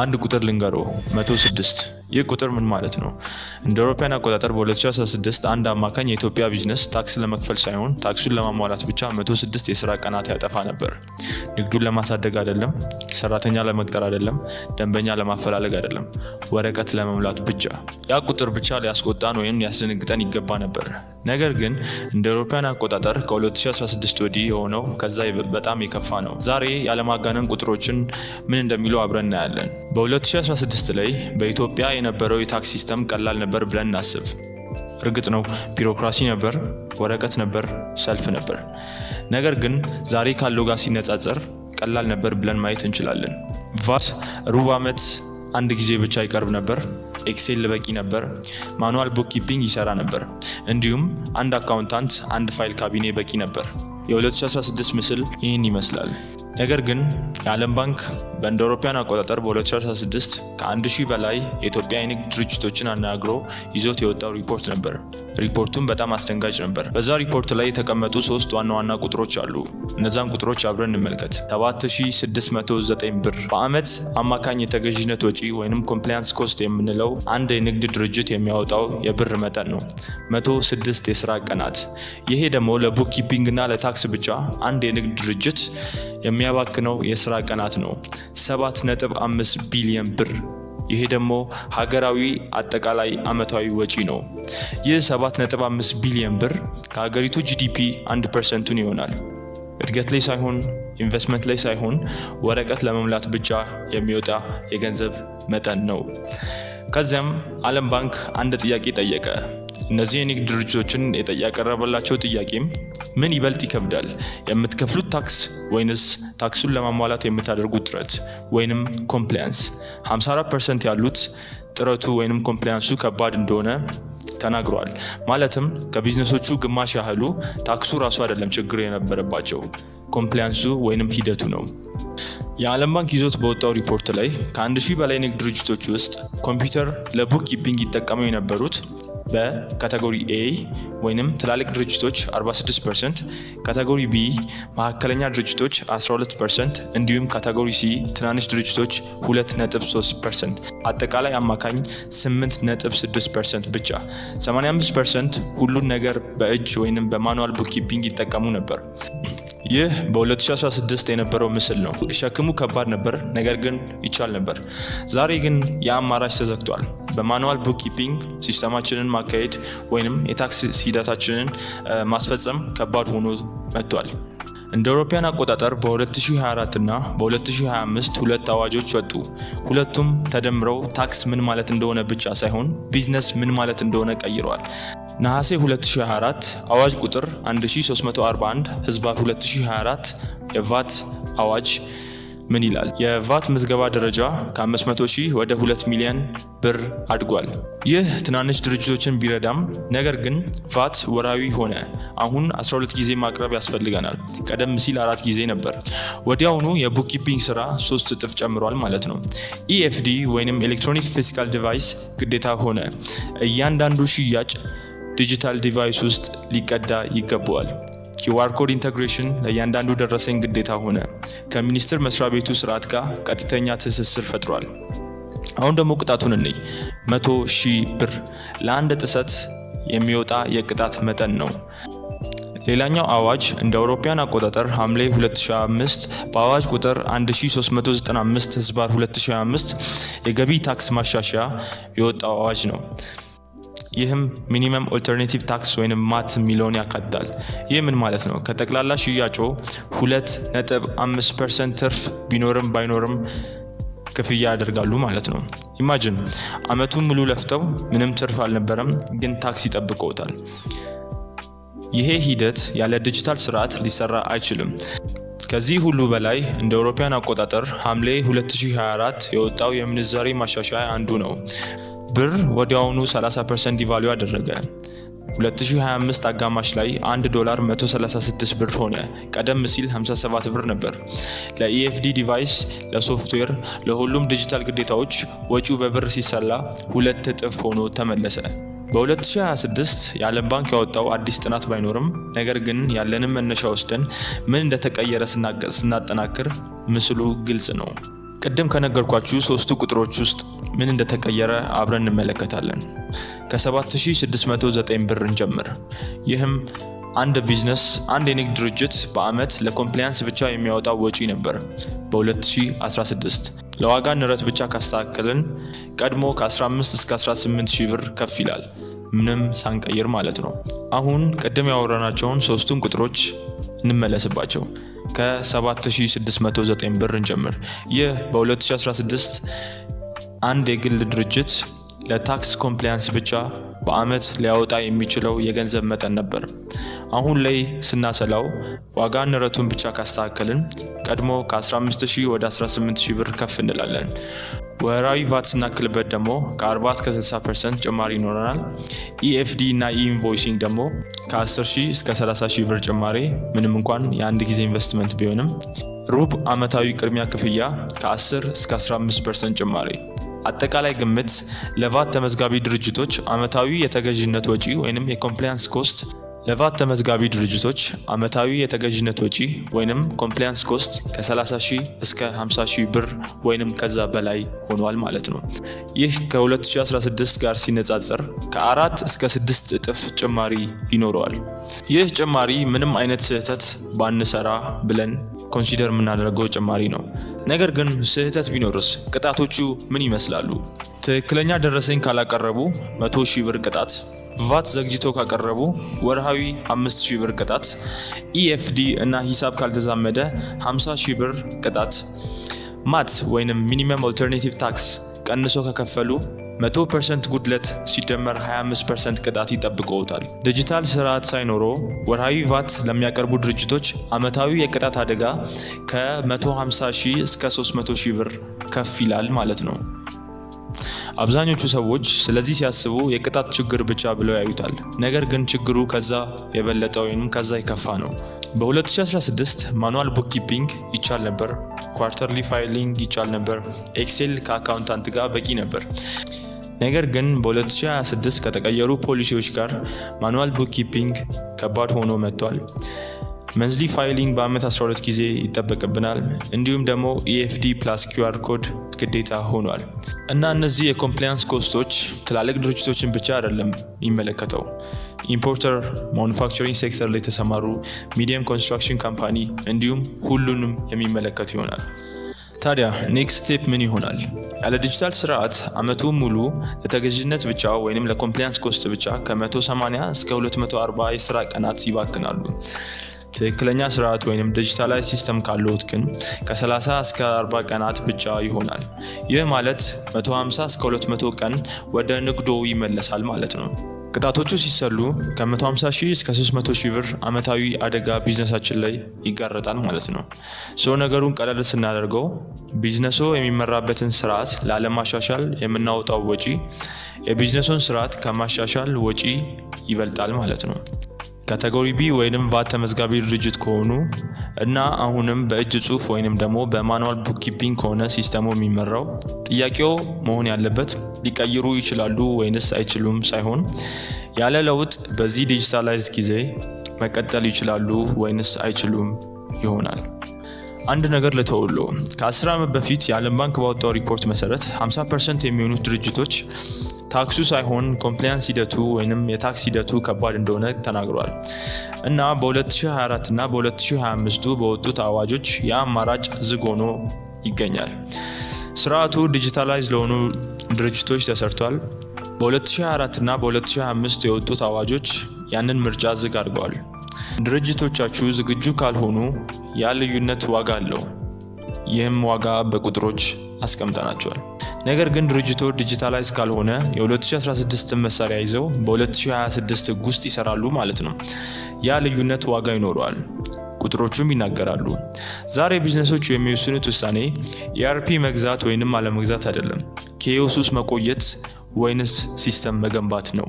አንድ ቁጥር ልንገሮ፣ 106። ይህ ቁጥር ምን ማለት ነው? እንደ አውሮፓውያን አቆጣጠር በ2016 አንድ አማካኝ የኢትዮጵያ ቢዝነስ ታክስ ለመክፈል ሳይሆን ታክሱን ለማሟላት ብቻ 106 የስራ ቀናት ያጠፋ ነበር። ንግዱን ለማሳደግ አይደለም፣ ሰራተኛ ለመቅጠር አይደለም፣ ደንበኛ ለማፈላለግ አይደለም፣ ወረቀት ለመሙላት ብቻ። ያ ቁጥር ብቻ ሊያስቆጣን ወይም ሊያስደነግጠን ይገባ ነበር። ነገር ግን እንደ አውሮፓውያን አቆጣጠር ከ2016 ወዲህ የሆነው ከዛ በጣም የከፋ ነው። ዛሬ ያለማጋነን ቁጥሮችን ምን እንደሚሉ አብረን እናያለን። በ2016 ላይ በኢትዮጵያ የነበረው የታክስ system ቀላል ነበር ብለን እናስብ። እርግጥ ነው ቢሮክራሲ ነበር፣ ወረቀት ነበር፣ ሰልፍ ነበር። ነገር ግን ዛሬ ካለው ጋር ሲነጻጸር ቀላል ነበር ብለን ማየት እንችላለን። ቫት ሩብ ዓመት አንድ ጊዜ ብቻ ይቀርብ ነበር። Excel በቂ ነበር። Manual bookkeeping ይሰራ ነበር። እንዲሁም አንድ accountant፣ አንድ file cabinet በቂ ነበር። የ2016 ምስል ይህን ይመስላል። ነገር ግን የዓለም ባንክ በእንደ አውሮፓውያን አቆጣጠር በ2016 ከ1000 በላይ የኢትዮጵያ የንግድ ድርጅቶችን አነጋግሮ ይዞት የወጣው ሪፖርት ነበር። ሪፖርቱም በጣም አስደንጋጭ ነበር። በዛ ሪፖርት ላይ የተቀመጡ ሶስት ዋና ዋና ቁጥሮች አሉ። እነዛን ቁጥሮች አብረን እንመልከት። 7609 ብር በአመት አማካኝ የተገዥነት ወጪ ወይም compliance cost የምንለው አንድ የንግድ ድርጅት የሚያወጣው የብር መጠን ነው። 106 የስራ ቀናት። ይሄ ደግሞ ለ bookkeeping እና ለታክስ ብቻ አንድ የንግድ ድርጅት የሚያባክነው የስራ ቀናት ነው። 7.5 ቢሊዮን ብር። ይሄ ደግሞ ሀገራዊ አጠቃላይ አመታዊ ወጪ ነው። ይህ 7.5 ቢሊዮን ብር ከሀገሪቱ GDP 1 percent ኡን ይሆናል። እድገት ላይ ሳይሆን፣ ኢንቨስትመንት ላይ ሳይሆን፣ ወረቀት ለመሙላት ብቻ የሚወጣ የገንዘብ መጠን ነው። ከዚያም ዓለም ባንክ አንድ ጥያቄ ጠየቀ። እነዚህ የንግድ ድርጅቶችን ያቀረበላቸው ጥያቄም ምን ይበልጥ ይከብዳል፣ የምትከፍሉት ታክስ ወይንስ ታክሱን ለማሟላት የምታደርጉት ጥረት ወይንም compliance? 54% ያሉት ጥረቱ ወይንም compliance ኡ ከባድ እንደሆነ ተናግረዋል። ማለትም ከቢዝነሶቹ ግማሽ ያህሉ ታክሱ ራሱ አይደለም ችግር የነበረባቸው፣ compliance ኡ ወይንም ሂደቱ ነው። የዓለም ባንክ ይዞት በወጣው ሪፖርት ላይ ከ1000 በላይ ንግድ ድርጅቶች ውስጥ ኮምፒውተር ለ bookkeeping ይጠቀሙ የነበሩት በ category A ወይንም ትላልቅ ድርጅቶች 46%፣ category B መካከለኛ ድርጅቶች 12% እንዲሁም category C ትናንሽ ድርጅቶች 2.3%፣ አጠቃላይ አማካኝ 8.6% ብቻ። 85% ሁሉን ነገር በእጅ ወይንም በ manual bookkeeping ይጠቀሙ ነበር። ይህ በ2016 የነበረው ምስል ነው። ሸክሙ ከባድ ነበር፣ ነገር ግን ይቻል ነበር። ዛሬ ግን ያ አማራጭ ተዘግቷል። በ manual bookkeeping system ኣችንን ማካሄድ ወይንም የታክስ ሂደታችንን ማስፈጸም ከባድ ሆኖ መጥቷል። እንደ አውሮፓውያን አቆጣጠር በ2024 እና በ2025 ሁለት አዋጆች ወጡ። ሁለቱም ተደምረው ታክስ ምን ማለት እንደሆነ ብቻ ሳይሆን ቢዝነስ ምን ማለት እንደሆነ ቀይረዋል። ነሐሴ 2024 አዋጅ ቁጥር 1341/2024 የቫት አዋጅ ምን ይላል? የቫት ምዝገባ ደረጃ ከ500 ሺህ ወደ 2 ሚሊዮን ብር አድጓል። ይህ ትናንሽ ድርጅቶችን ቢረዳም ነገር ግን ቫት ወራዊ ሆነ። አሁን 12 ጊዜ ማቅረብ ያስፈልገናል። ቀደም ሲል አራት ጊዜ ነበር። ወዲያውኑ የ bookkeeping ስራ 3 እጥፍ ጨምሯል ማለት ነው። EFD ወይንም electronic fiscal device ግዴታ ሆነ። እያንዳንዱ ሽያጭ digital device ውስጥ ሊቀዳ ይገባዋል። QR code integration ለእያንዳንዱ ደረሰኝ ግዴታ ሆነ። ከሚኒስቴር መስሪያ ቤቱ ስርዓት ጋር ቀጥተኛ ትስስር ፈጥሯል። አሁን ደግሞ ቅጣቱን እንይ። 100,000 ብር ለአንድ ጥሰት የሚወጣ የቅጣት መጠን ነው። ሌላኛው አዋጅ እንደ አውሮፓውያን አቆጣጠር ሐምሌ 2025 በአዋጅ ቁጥር 1395/2025 የገቢ ታክስ ማሻሻያ የወጣው አዋጅ ነው። ይህም minimum alternative tax ወይም MAT የሚለውን ያካትታል። ይህ ምን ማለት ነው? ከጠቅላላ ሽያጮ 2.5% ትርፍ ቢኖርም ባይኖርም ክፍያ ያደርጋሉ ማለት ነው። Imagine፣ አመቱን ሙሉ ለፍተው ምንም ትርፍ አልነበረም፣ ግን ታክስ ይጠብቀውታል። ይሄ ሂደት ያለ ዲጂታል ስርዓት ሊሰራ አይችልም። ከዚህ ሁሉ በላይ እንደ አውሮፓውያን አቆጣጠር ሐምሌ 2024 የወጣው የምንዛሬ ማሻሻያ አንዱ ነው። ብር ወዲያውኑ 30% devalue አደረገ። 2025 አጋማሽ ላይ 1 ዶላር 136 ብር ሆነ። ቀደም ሲል 57 ብር ነበር። ለ EFD device፣ ለሶፍትዌር፣ ለሁሉም ዲጂታል ግዴታዎች ወጪው በብር ሲሰላ 2 እጥፍ ሆኖ ተመለሰ። በ2026 የዓለም ባንክ ያወጣው አዲስ ጥናት ባይኖርም ነገር ግን ያለንን መነሻ ወስደን ምን እንደተቀየረ ስናጠናክር ምስሉ ግልጽ ነው። ቅድም ከነገርኳችሁ ሶስቱ ቁጥሮች ውስጥ ምን እንደተቀየረ አብረን እንመለከታለን። ከ7609 ብር እንጀምር። ይህም አንድ ቢዝነስ፣ አንድ የንግድ ድርጅት በአመት ለ compliance ብቻ የሚያወጣው ወጪ ነበር በ2016። ለዋጋ ንረት ብቻ ካስተካከልን ቀድሞ ከ15 እስከ 18 ሺህ ብር ከፍ ይላል፣ ምንም ሳንቀይር ማለት ነው። አሁን ቅድም ያወራናቸውን ሶስቱን ቁጥሮች እንመለስባቸው። ከ7609 ብር እንጀምር። ይህ በ2016 አንድ የግል ድርጅት ለ tax compliance ብቻ በአመት ሊያወጣ የሚችለው የገንዘብ መጠን ነበር። አሁን ላይ ስናሰላው ዋጋ ንረቱን ብቻ ካስተካከልን ቀድሞ ከ15,000 ወደ 18,000 ብር ከፍ እንላለን። ወራዊ ቫት ስናክልበት ደግሞ ከ40 እስከ 60% ጭማሪ ይኖረናል። EFD እና e-invoicing ደግሞ ከ10,000 እስከ 30,000 ብር ጭማሪ፣ ምንም እንኳን የአንድ ጊዜ ኢንቨስትመንት ቢሆንም። ሩብ አመታዊ ቅድሚያ ክፍያ ከ10 እስከ 15% ጭማሪ። አጠቃላይ ግምት ለቫት ተመዝጋቢ ድርጅቶች አመታዊ የተገዥነት ወጪ ወይንም የ compliance cost ለቫት ተመዝጋቢ ድርጅቶች አመታዊ የተገዥነት ወጪ ወይንም compliance cost ከ30 ሺህ እስከ 50 ሺህ ብር ወይንም ከዛ በላይ ሆኗል ማለት ነው። ይህ ከ2016 ጋር ሲነጻጸር ከ4 እስከ 6 እጥፍ ጭማሪ ይኖረዋል። ይህ ጭማሪ ምንም አይነት ስህተት ባንሰራ ብለን consider የምናደርገው ጭማሪ ነው። ነገር ግን ስህተት ቢኖርስ ቅጣቶቹ ምን ይመስላሉ? ትክክለኛ ደረሰኝ ካላቀረቡ 100 ሺህ ብር ቅጣት፣ ቫት ዘግይቶ ካቀረቡ ወርሃዊ 5000 ብር ቅጣት፣ EFD እና ሂሳብ ካልተዛመደ 50 ሺህ ብር ቅጣት፣ MAT ወይንም minimum alternative tax ቀንሶ ከከፈሉ 100% ጉድለት ሲደመር 25% ቅጣት ይጠብቀውታል። ዲጂታል ስርዓት ሳይኖረው ወርሃዊ ቫት ለሚያቀርቡ ድርጅቶች አመታዊ የቅጣት አደጋ ከ150 ሺህ እስከ 300 ሺህ ብር ከፍ ይላል ማለት ነው። አብዛኞቹ ሰዎች ስለዚህ ሲያስቡ የቅጣት ችግር ብቻ ብለው ያዩታል። ነገር ግን ችግሩ ከዛ የበለጠ ወይም ከዛ የከፋ ነው። በ2016 manual bookkeeping ይቻል ነበር። Quarterly filing ይቻል ነበር። Excel ከ accountant ጋር በቂ ነበር። ነገር ግን በ2026 ከተቀየሩ ፖሊሲዎች ጋር manual bookkeeping ከባድ ሆኖ መጥቷል። Monthly filing በአመት 12 ጊዜ ይጠበቅብናል። እንዲሁም ደግሞ EFD plus QR code ግዴታ ሆኗል። እና እነዚህ የ compliance cost ኦች ትላልቅ ድርጅቶችን ብቻ አይደለም የሚመለከተው። Importer፣ manufacturing sector ላይ የተሰማሩ፣ medium construction company እንዲሁም ሁሉንም የሚመለከት ይሆናል። ታዲያ next step ምን ይሆናል? ያለ ዲጂታል ስርዓት አመቱን ሙሉ ለተገዥነት ብቻ ወይንም ለ compliance cost ብቻ ከ180 እስከ 240 የስራ ቀናት ይባክናሉ። ትክክለኛ ስርዓት ወይንም digitalized system ካለዎት ግን ከ30 እስከ 40 ቀናት ብቻ ይሆናል። ይህ ማለት 150 እስከ 200 ቀን ወደ ንግዶ ይመለሳል ማለት ነው። ቅጣቶቹ ሲሰሉ ከ150 ሺህ እስከ 300 ሺህ ብር አመታዊ አደጋ ቢዝነሳችን ላይ ይጋረጣል ማለት ነው። So ነገሩን ቀለል ስናደርገው ቢዝነሱ የሚመራበትን ስርዓት ላለማሻሻል የምናወጣው ወጪ የቢዝነሱን ስርዓት ከማሻሻል ወጪ ይበልጣል ማለት ነው። Category B ወይንም ቫት ተመዝጋቢ ድርጅት ከሆኑ እና አሁንም በእጅ ጽሁፍ ወይንም ደግሞ በ manual bookkeeping ከሆነ system ኡ የሚመራው፣ ጥያቄው መሆን ያለበት ሊቀይሩ ይችላሉ ወይንስ አይችሉም ሳይሆን ያለ ለውጥ በዚህ digitalized ጊዜ መቀጠል ይችላሉ ወይንስ አይችሉም ይሆናል። አንድ ነገር ልተውሎ፣ ከ10 ዓመት በፊት የዓለም ባንክ ባወጣው ሪፖርት መሰረት 50% የሚሆኑት ድርጅቶች ታክሱ ሳይሆን compliance ሂደቱ ወይም የታክስ ሂደቱ ከባድ እንደሆነ ተናግሯል። እና በ2024 እና በ2025 በወጡት አዋጆች ያ አማራጭ ዝግ ሆኖ ይገኛል። ስርዓቱ digitalize ለሆኑ ድርጅቶች ተሰርቷል። በ2024 እና በ2025 የወጡት አዋጆች ያንን ምርጫ ዝግ አድርገዋል። ድርጅቶቻችሁ ዝግጁ ካልሆኑ ያ ልዩነት ዋጋ አለው። ይህም ዋጋ በቁጥሮች አስቀምጠናቸዋል። ነገር ግን ድርጅቶ digitalize ካልሆነ የ2016 መሳሪያ ይዘው በ2026 ህግ ውስጥ ይሰራሉ ማለት ነው። ያ ልዩነት ዋጋ ይኖረዋል። ቁጥሮቹም ይናገራሉ። ዛሬ ቢዝነሶች የሚወስኑት ውሳኔ ERP መግዛት ወይንም አለመግዛት አይደለም፣ chaos ውስጥ መቆየት ወይንስ system መገንባት ነው።